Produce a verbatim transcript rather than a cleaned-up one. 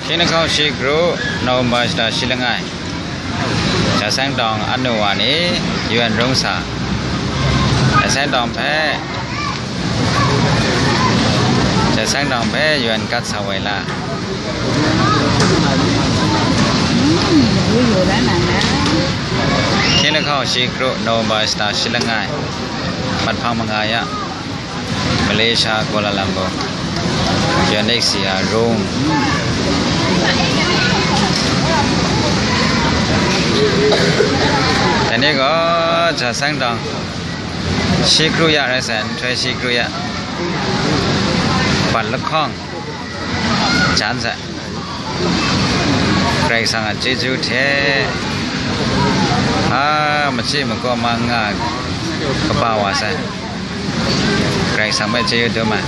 Hkying lahkawng shi kru, November shata shi langai, Jahseng tawng anu wa ni, U N rung sa, Jahseng tawng hpe, Jahseng tawng hpe U N kat sa wai la. Hkying lahkawng shi kru, November shata shi langai, mat hpang manga ya, Malaysia, Kuala Lumpur, U N H C R rung. Dai ni gaw Jahseng tawng shi kru ya rai sai, nhtoi shi kru ya, bat lahkawng jan sai. Karai Kasang a chyeju hte, a, machyi makaw ma nga kaba wa sai. Karai Kasang hpe chyeju dum ai.